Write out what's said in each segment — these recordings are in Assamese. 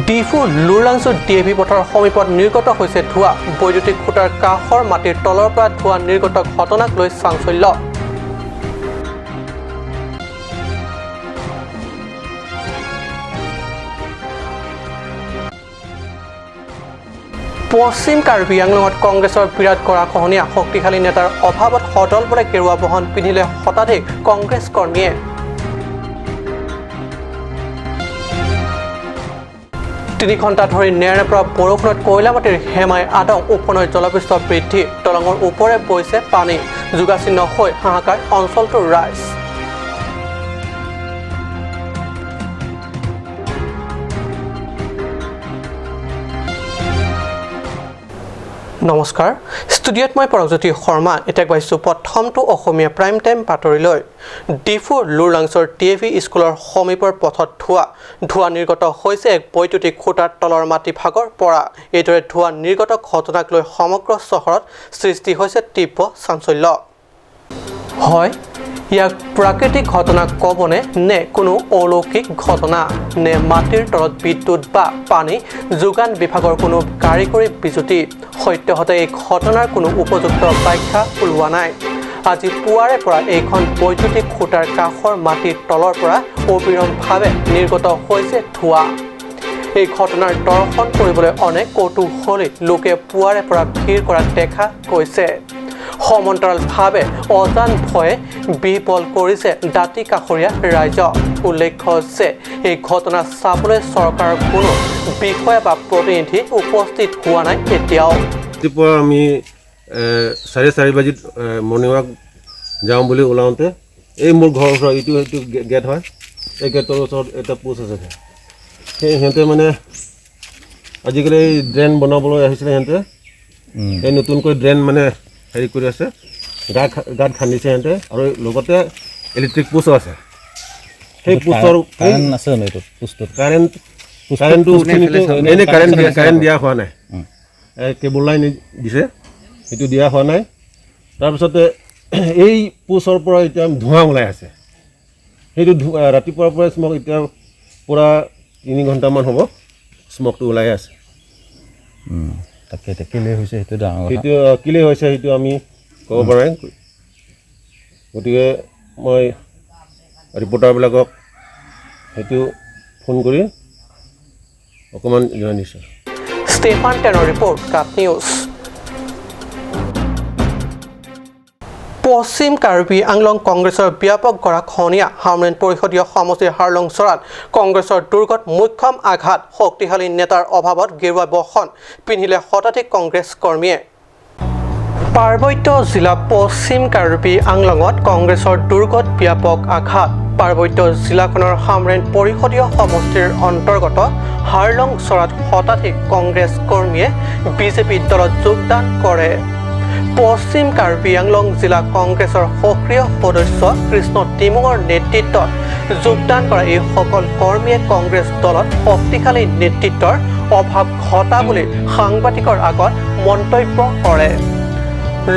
ডিফু লুৰলাংচু ডিএভি পথৰ সমীপত নিৰ্গত হৈছে ধোঁৱা। বৈদ্যুতিক খুঁটাৰ কাষৰ মাটিৰ তলৰ পৰা ধোঁৱা নিৰ্গত ঘটনাক লৈ চাঞ্চল্য। পশ্চিম কাৰ্বি আংলঙত কংগ্ৰেছৰ বিৰাট গৰাখহনীয়া। শক্তিশালী নেতাৰ অভাৱত সদলবলে গেৰুৱা বহন পিন্ধিলে শতাধিক কংগ্ৰেছ কৰ্মীয়ে। 3 ঘণ্টা ধৰি নেৰানেপেৰা বৰষুণত কয়লামাটিৰ হেমাই আদং উপনৈৰ জলপৃষ্ঠ বৃদ্ধি। দলঙৰ ওপৰে বৈছে পানী। যোগাচিহ্ন হৈ হাহাকাৰ অঞ্চলটোৰ ৰাইজ। নমস্কাৰ, ষ্টুডিঅ'ত মই পৰমজ্যোতি শৰ্মা। এতিয়া পাইছোঁ প্ৰথমটো অসমীয়া prime time বাতৰিলৈ। Diphu লুৰলাংচৰ T A V স্কুলৰ সমীপৰ পথত ধোঁৱা ধোঁৱা নিৰ্গত হৈছে এক বৈদ্যুতিক খুঁটাৰ তলৰ মাটিভাগৰ পৰা। এইদৰে ধোঁৱা নিৰ্গত ঘটনাক লৈ সমগ্ৰ চহৰত সৃষ্টি হৈছে তীব্ৰ চাঞ্চল্য। হয়, ইয়াক প্ৰাকৃতিক ঘটনা ক'বনে নে কোনো অলৌকিক ঘটনা, নে মাটিৰ তলত বিদ্যুৎ বা পানী যোগান বিভাগৰ কোনো কাৰিকৰী বিজুতি? সত্যহতে এই ঘটনাৰ কোনো উপযুক্ত ব্যাখ্যা ওলোৱা নাই। আজি পুৱাৰে পৰা এইখন বৈদ্যুতিক খুঁটাৰ কাষৰ মাটিৰ তলৰ পৰা অবিৰমভাৱে নিৰ্গত হৈছে ধোঁৱা। এই ঘটনাৰ দৰ্শন কৰিবলৈ অনেক কৌতূহলী লোকে পুৱাৰে পৰা ভিৰ কৰা দেখা গৈছে। সমান্তৰালভাৱে অজান ভয়ে বিহ্বল কৰিছে দাঁতি কাষৰীয়া ৰাইজক। উল্লেখ্য যে এই ঘটনা চাবলৈ চৰকাৰৰ কোনো বিষয়া বা প্ৰতিনিধি উপস্থিত হোৱা নাই এতিয়াও। ৰাতিপুৱা আমি 4:30 বাজিত মৰ্ণিং ৱাক যাওঁ বুলি ওলাওঁতে এই মোৰ ঘৰৰ ওচৰত এইটো এইটো গেট হয়, এই গেটৰ ওচৰত এটা পোষ্ট আছে। সেই সিহঁতে মানে আজিকালি এই ড্ৰেইন বনাবলৈ আহিছিলে। সিহঁতে এই নতুনকৈ ড্ৰেইন মানে হেৰি কৰি আছে, গাঁত গাঁত খান্দিছে সিহঁতে আৰু লগতে ইলেক্ট্ৰিক পোষ্টো আছে। সেই পোষ্টৰ কাৰেণ্ট আছে জানো এইটোত, পোষ্টটোত? কাৰেণ্টটো এনেই কাৰেণ্ট দিয়া হোৱা নাই। এই কেবুল লাইন দিছে, সেইটো দিয়া হোৱা নাই। তাৰপিছতে এই পোষ্টৰ পৰা এতিয়া ধোঁৱা ওলাই আছে। সেইটো ৰাতিপুৱাৰ পৰাই স্মক, এতিয়া পূৰা 3 ঘণ্টামান হ'ব, স্মকটো ওলাই আছে। তাকে এতিয়া কেলৈ হৈছে, সেইটো ডাঙৰ কথা। সেইটো কেলৈ হৈছে, সেইটো আমি ক'ব পৰা নাই। গতিকে মই ৰিপৰ্টাৰবিলাকক সেইটো ফোন কৰি অকণমান জনাই দিছোঁ। ষ্টেফান টেনৰ ৰিপৰ্ট, কাপ নিউজ। পশ্চিম কাৰ্বি আংলং কংগ্ৰেছৰ ব্যাপক গৰাখহনীয়া। হামৰেণ পৰিষদীয় সমষ্টিৰ হাৰলং চৰাত কংগ্ৰেছৰ দুৰ্গত মোক্ষম আঘাত। শক্তিশালী নেতাৰ অভাৱত গেৰুৱা বসন পিন্ধিলে শতাধিক কংগ্ৰেছ কৰ্মীয়ে। পাৰ্বত্য জিলা পশ্চিম কাৰ্বি আংলঙত কংগ্ৰেছৰ দুৰ্গত ব্যাপক আঘাত। পাৰ্বত্য জিলাখনৰ হামৰেণ পৰিষদীয় সমষ্টিৰ অন্তৰ্গত হাৰলং চৰাত শতাধিক কংগ্ৰেছ কৰ্মীয়ে বিজেপি দলত যোগদান কৰে। পশ্চিম কাৰ্বি আংলং জিলা কংগ্ৰেছৰ সক্ৰিয় সদস্য কৃষ্ণ তিমুঙৰ নেতৃত্বত যোগদান কৰা এইসকল কৰ্মীয়ে কংগ্ৰেছ দলত শক্তিশালী নেতৃত্বৰ অভাৱ ঘটা বুলি সাংবাদিকৰ আগত মন্তব্য কৰে।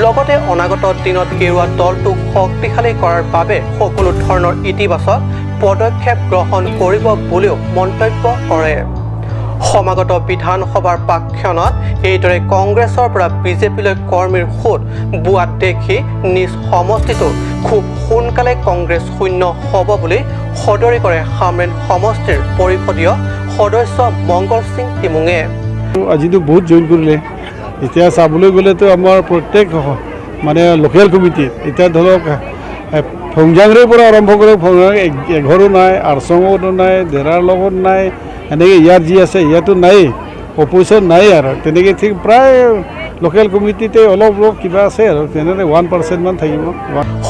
লগতে অনাগত দিনত গেৰুৱা দলটোক শক্তিশালী কৰাৰ বাবে সকলো ধৰণৰ ইতিবাচক পদক্ষেপ গ্ৰহণ কৰিব বুলিও মন্তব্য কৰে। সমাগত বিধানসভাৰ প্ৰাকক্ষণত এইদৰে কংগ্ৰেছৰ পৰা বিজেপিলৈ কৰ্মীৰ সোঁত বোৱাত দেখি নিজ সমষ্টিটো খুব সোনকালে কংগ্ৰেছ শূন্য হ'ব বুলি সদৰি কৰে হামৰেণ সমষ্টিৰ পৰিষদীয় সদস্য মংগল সিং তিমুঙে। আজিতো বহুত জইন কৰিলে। এতিয়া চাবলৈ গ'লেতো আমাৰ প্ৰত্যেক মানে লোকেল কমিটিত এতিয়া ধৰক ফংজাংৰে পৰা আৰম্ভ কৰি ফংজাং এঘৰো নাই, আৰচঙতো নাই, ডেৰাৰ লগত নাই, এনেকৈ ইয়াত যি আছে ইয়াতো নায়েই, অপজিশ্যন নাই আৰু তেনেকৈ ঠিক প্ৰায় লোকেল কমিটিতে অলপ অলপ কিবা আছে আৰু তেনেদৰে 1%মান থাকিব।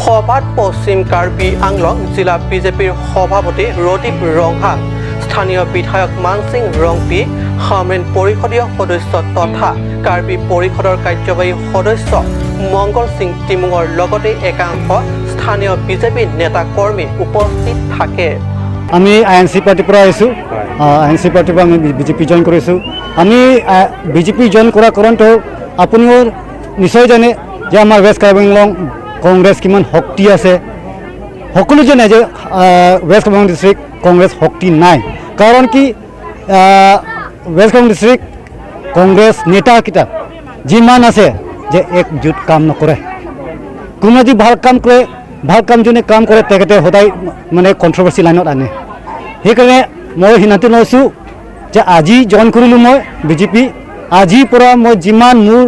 সভাত পশ্চিম কাৰ্বি আংলং জিলা বিজেপিৰ সভাপতি ৰদীপ ৰংহাং, স্থানীয় বিধায়ক মানসিং ৰংপি, হামৰেণ পৰিষদীয় সদস্য তথা কাৰ্বি পৰিষদৰ কাৰ্যবাহী সদস্য মংগল সিং তিমুঙৰ লগতে একাংশ স্থানীয় বিজেপি নেতা কৰ্মী উপস্থিত থাকে। আমি আই এন চি পাৰ্টীৰ পৰা আহিছোঁ। আই এন চি পাৰ্টীৰ পৰা আমি বিজেপি জইন কৰিছোঁ। আমি বিজেপি জইন কৰাৰ কাৰণটো আপুনিও নিশ্চয় জানে যে আমাৰ ৱেষ্ট কাৰ্বি আংলং কংগ্ৰেছ কিমান শক্তি আছে। সকলো জানে যে ৱেষ্ট কাৰ্বি আংলং ডিষ্ট্ৰিক্ট কংগ্ৰেছ শক্তি নাই। কাৰণ কি ৱেষ্ট কাৰ্বি ডিষ্ট্ৰিক্ট কংগ্ৰেছ নেতাকেইটা যিমান আছে যে একজোট কাম নকৰে। কোনোবা যদি ভাল কাম কৰে, ভাল কাম যোনে কাম কৰে তেখেতে সদায় মানে কণ্ট্ৰভাৰ্চি লাইনত আনে। সেইকাৰণে মই সিদ্ধান্ত লৈছোঁ যে আজি জইন কৰিলোঁ মই বিজেপি। আজিৰ পৰা মই যিমান মোৰ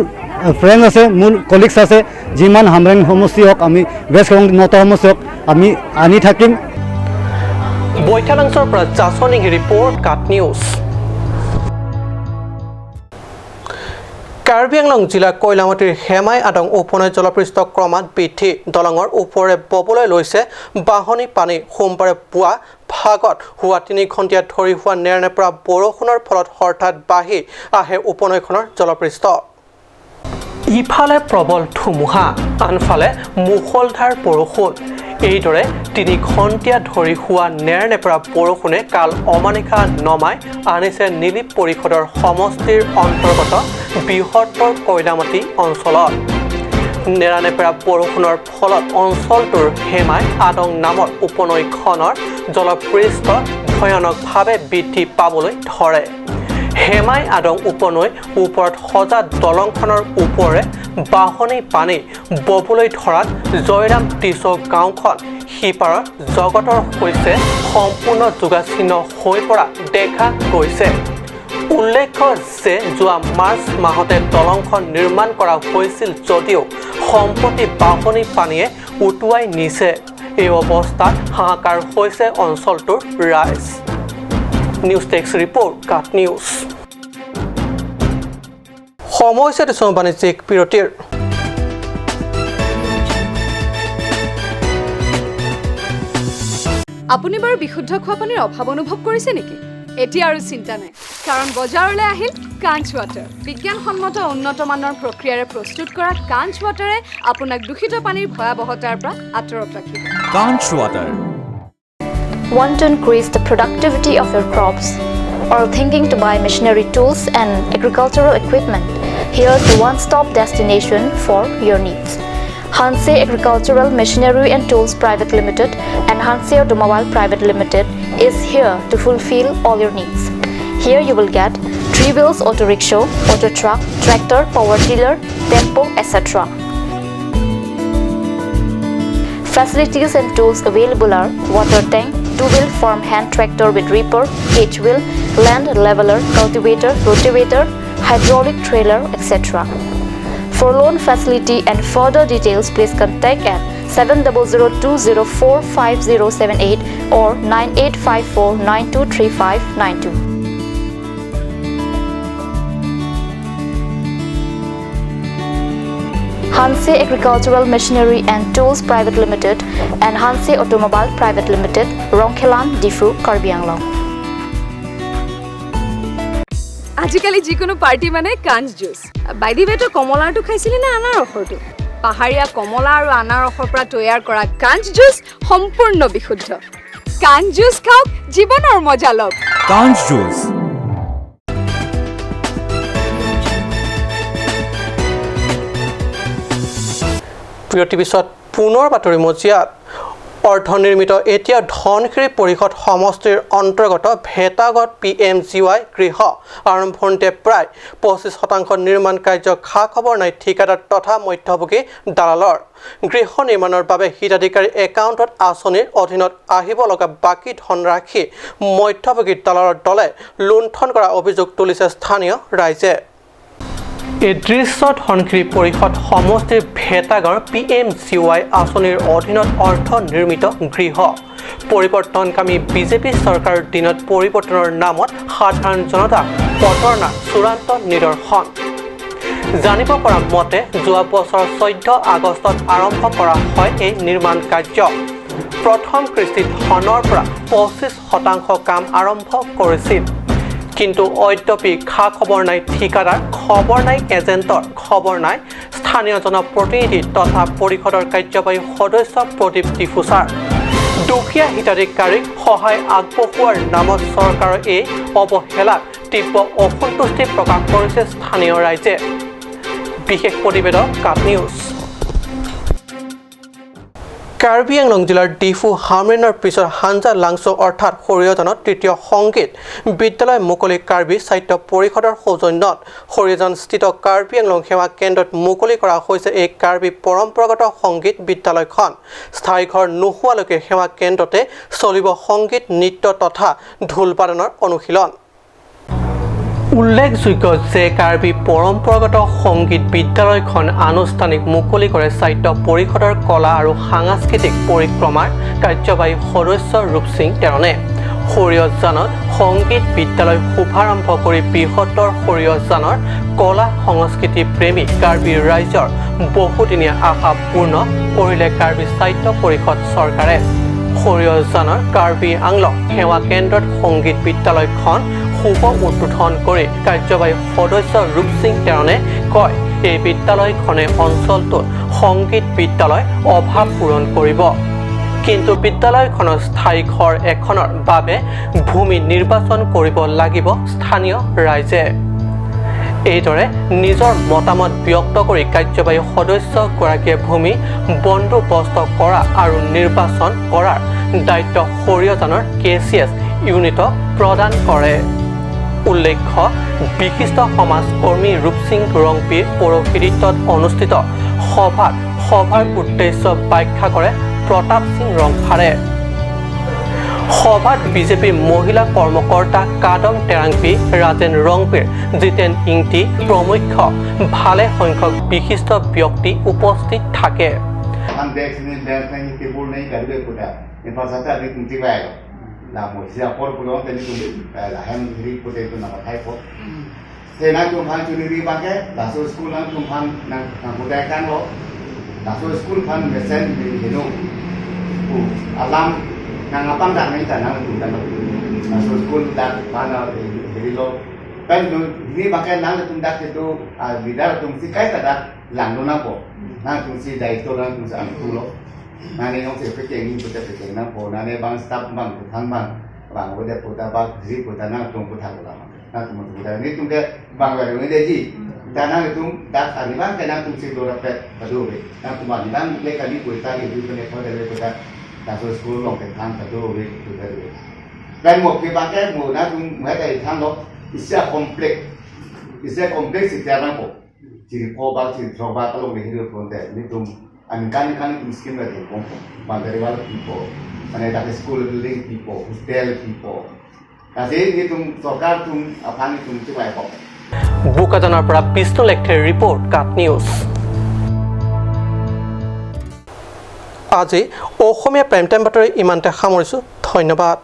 ফ্ৰেণ্ড আছে, মোৰ কলিগছ আছে, যিমান হামৰেং সমষ্টি হওক, আমি ৱেষ্ট কাৰ্বি নটা সমষ্টি হওক, আমি আনি থাকিম। বৈঠালাংছৰ পৰা জাছনিং ৰিপৰ্ট, কাট নিউজ। কাৰ্বি আংলং জিলাৰ কয়লামাটিৰ হেমাই আদং উপনৈ জলপৃষ্ঠ ক্ৰমাৎ বৃদ্ধি। দলঙৰ ওপৰে ববলৈ লৈছে বাঢ়নী পানী। সোমবাৰে পুৱা ভাগত হোৱা 3 ঘণ্টীয়া ধৰি হোৱা নেৰানেপেৰা বৰষুণৰ ফলত হঠাৎ বাঢ়ি আহে উপনৈখনৰ জলপৃষ্ঠ। ইফালে প্ৰবল ধুমুহা, আনফালে মুষলধাৰ বৰষুণ। এইদৰে 3 ঘণ্টীয়া ধৰি হোৱা নেৰানেপেৰা বৰষুণে কাল অমানিশা নমাই আনিছে নীলিপ পৰিষদৰ সমষ্টিৰ অন্তৰ্গত বৃহত্তৰ কয়লামাটি অঞ্চলত। নেৰানেপেৰা বৰষুণৰ ফলত অঞ্চলটোৰ হেমাই আদং নামৰ উপনৈখনৰ জলপৃষ্ঠ ভয়ানকভাৱে বৃদ্ধি পাবলৈ ধৰে। হেমাই আদং উপনৈ ওপৰত সজা দলংখনৰ ওপৰে বাঢ়নী পানী ববলৈ ধৰাত জয়ৰাম টিছ গাঁওখন সিপাৰৰ জগতৰ সৈতে সম্পূৰ্ণ যোগাচ্ছিন্ন হৈ পৰা দেখা গৈছে। উল্লেখ্য যে যোৱা মাৰ্চ মাহতে দলংখন নিৰ্মাণ কৰা হৈছিল যদিও সম্প্ৰতি বাঢ়নী পানীয়ে উটুৱাই নিছে। এই অৱস্থাত হাহাকাৰ হৈছে অঞ্চলটোৰ ৰাইজ। নিউজ ডেস্ক ৰিপৰ্ট, কাট নিউজ। সময় হৈছে বাণিজ্যিক বিৰতিৰ। আপুনি বাৰু বিশুদ্ধ খোৱা পানীৰ অভাৱ অনুভৱ কৰিছে নেকি? এতিয়া আৰু চিন্তা নাই, কাৰণ বজাৰলৈ আহিল কাঞ্চ ৱাটাৰ। বিজ্ঞানসন্মত উন্নত মানৰ প্ৰক্ৰিয়াৰে প্ৰস্তুত কৰা কাঞ্চ ৱাটাৰে আপোনাক দূষিত পানীৰ ভয়াৱহতাৰ পৰা আঁতৰত ৰাখিব। Kanch water. Want to increase the productivity of your crops or thinking to buy machinery tools and agricultural equipment? Here's the one-stop destination for your needs. Hanse Agricultural Machinery and Tools Private Limited and Hanse Automobile Private Limited is here to fulfill all your needs. Here you will get 3 wheels auto rickshaw, auto truck, tractor, power tiller, tempo, etc. Facilities and tools available are water tank, 2-wheel farm hand tractor with reaper, H-wheel, land leveler, cultivator, rotavator, hydraulic trailer, etc. For loan facility and further details, please contact at 7002045078 or 9854923592. Hanse Agricultural Machinery and Tools Private Limited and Hanse Automobile Private Limited, Rongkhelan, Difu, Karbi Anglong. আজিকালি যিকোনো পাৰ্টি মানে কাঞ্চ জুচ। বাই the ৱে, তই কমলাৰটো খাইছিলি নে আনাৰসৰটো? পাহাৰীয়া কমলা আৰু আনাৰসৰ পৰা তৈয়াৰ কৰা কাঞ্চ জুচ সম্পূৰ্ণ বিশুদ্ধ। কাঞ্চ জুচ খাওক, জীৱনৰ মজা লওক। কাঞ্চ জুচ। বিৰতিৰ পিছত পুনৰ বাতৰি মজিয়াত। অৰ্ধনিৰ্মিত এতিয়া ধনশিৰি পৰিষদ সমষ্টিৰ অন্তৰ্গত ভেটাগত PMGY গৃহ আৰম্ভণিতে প্ৰায় 25% নিৰ্মাণ কাৰ্য খা খবৰ নাই ঠিকাদাৰ তথা মধ্যভোগী দালালৰ। গৃহ নিৰ্মাণৰ বাবে হিতাধিকাৰী একাউণ্টত আঁচনিৰ অধীনত আহিব লগা বাকী ধনৰাশি মধ্যভোগী দালালৰ দলে লুণ্ঠন কৰা অভিযোগ তুলিছে স্থানীয় ৰাইজে। এই দৃশ্য ধনশিৰি পৰিষদ সমষ্টিৰ ভেটাগাঁৱৰ PMGY আঁচনিৰ অধীনত অৰ্ধ নিৰ্মিত গৃহ। পৰিৱৰ্তনকামী বিজেপি চৰকাৰৰ দিনত পৰিৱৰ্তনৰ নামত সাধাৰণ জনতাক প্ৰতাৰণাৰ চূড়ান্ত নিদৰ্শন। জানিব পৰা মতে যোৱা বছৰৰ 14 আগষ্টত আৰম্ভ কৰা হয় এই নিৰ্মাণ কাৰ্য। প্ৰথম কৃষ্টিত ধনৰ পৰা 25% কাম আৰম্ভ কৰিছিল, কিন্তু অদ্যপি খা খবৰ নাই ঠিকাদাৰ, খবৰ নাই এজেণ্টৰ, খবৰ নাই স্থানীয় জনপ্ৰতিনিধি তথা পৰিষদৰ কাৰ্যবাহী সদস্য প্ৰদীপ ডিফুচাৰ। দুখীয়া হিতাধিকাৰীক সহায় আগবঢ়োৱাৰ নামত চৰকাৰৰ এই অৱহেলাত তীব্ৰ অসন্তুষ্টি প্ৰকাশ কৰিছে স্থানীয় ৰাইজে। বিশেষ প্ৰতিবেদক, কাট নিউজ। কাৰ্বি আংলং জিলাৰ ডিফু হামৰেনৰ পিছত হাঞ্জা লাংচো অৰ্থাৎ সৰিয়হজানত তৃতীয় সংগীত বিদ্যালয় মুকলি। কাৰ্বি সাহিত্য পৰিষদৰ সৌজন্যত সৰিয়হজানস্থিত কাৰ্বি আংলং সেৱা কেন্দ্ৰত মুকলি কৰা হৈছে এই কাৰ্বি পৰম্পৰাগত সংগীত বিদ্যালয়খন। স্থায়ী ঘৰ নোহোৱালৈকে সেৱা কেন্দ্ৰতে চলিব সংগীত, নৃত্য তথা ঢোল বাদনৰ অনুশীলন। উল্লেখযোগ্য যে কাৰ্বি পৰম্পৰাগত সংগীত বিদ্যালয়খন আনুষ্ঠানিক মুকলি কৰে সাহিত্য পৰিষদৰ কলা আৰু সাংস্কৃতিক পৰিক্ৰমাৰ কাৰ্যবাহী সদস্য ৰূপসিং তেৰণে। সৰিয়হজানত সংগীত বিদ্যালয় শুভাৰম্ভ কৰি বৃহত্তৰ সৰিয়হজানৰ কলা সংস্কৃতি প্ৰেমী কাৰ্বি ৰাইজৰ বহুদিনীয়া আশা পূৰ্ণ কৰিলে কাৰ্বি সাহিত্য পৰিষদ চৰকাৰে। সৰিয়হজানৰ কাৰ্বি আংলং সেৱা কেন্দ্ৰত সংগীত বিদ্যালয়খন শুভ উদ্বোধন কৰি কাৰ্যবাহী সদস্য ৰূপসিং তেৰণে কয়, এই বিদ্যালয়খনে অঞ্চলটোত সংগীত বিদ্যালয় অভাৱ পূৰণ কৰিব। কিন্তু বিদ্যালয়খনৰ স্থায়ী ঘৰ এখনৰ বাবে ভূমি নিৰ্বাচন কৰিব লাগিব স্থানীয় ৰাইজে। এইদৰে নিজৰ মতামত ব্যক্ত কৰি কাৰ্যবাহী সদস্যগৰাকীয়ে ভূমি বন্দোবস্ত কৰা আৰু নিৰ্বাচন কৰাৰ দায়িত্ব সৰিয়হজানৰ KCS ইউনিটক প্ৰদান কৰে। উল্লেখ্য, বিশিষ্ট সমাজকৰ্মী ৰূপসিং ৰংপিৰ পৌৰোহিত্যত অনুষ্ঠিত সভাত সভাৰ উদ্দেশ্য ব্যাখ্যা কৰে প্ৰতাপ সিং ৰংফাৰে। সভাত বিজেপিৰ মহিলা কৰ্মকৰ্তা কাদম টেৰাংপি, ৰাজেন ৰংপিৰ, জিতেন ইংটি প্ৰমুখ্য ভালে সংখ্যক বিশিষ্ট ব্যক্তি উপস্থিত থাকে। La moisea por por donde ni tu la hem ri pote tu na thai po thế na tum phan chu ni ri ba ke la so school na tum phan na na pote kan lo la so school phan me sen ni he no u alam na ngapang da ni ta na tum da la so school da phan na he lo pen du ni ba ke na tum da ke tu a vidar tum si kai ta da lang no na po na tum si dai to na tum sa an tu lo นาในน้องเสียไปเก่งนี่ปุตตะไปเก่งนั่งโผล่นาในบางสตับบางทั้งบางบางวุฒิปุตตะบางรีปุตตะนั่งตรงปุตตะกุลานั่งตรงปุตตะนี่ตรงแกบางแบบนี้ได้จีแต่นั่งตรงดักอันนี้บ้างแต่นั่งตรงสิโดนเป็ดกระดูกไปนั่งตรงนี้บ้างเลขอันนี้ปุตตะอีกดูเป็นในคนเดียวปุตตะแต่ตัวสกุลลงเป็นทางกระดูกไปปุตตะดูเป็นหมวกที่บางแก้หมู่นะตรงแม้แต่ทางลบอิสระคอมเพล็กซ์อิสระคอมเพล็กซ์สิแต่นั่งผมจีโอบางจีโอบางตลกในที่ดูคนแต่นี่ตรงอันการการตุมสกิมแบบผมบางเรื่องpeople อันนี้จากสกูลบิลดิ้ง people hotel people แต่สิ่งนี้ตุมสการตุมอภัยตุมที่ไปบอก বোকাজানৰ পৰা বিষ্ণু লেখথেৰ ৰিপৰ্ট, কাট নিউজ। আজি অসমীয়া প্ৰাইম টাইম বাতৰি ইমানতে সামৰিছোঁ। ধন্যবাদ।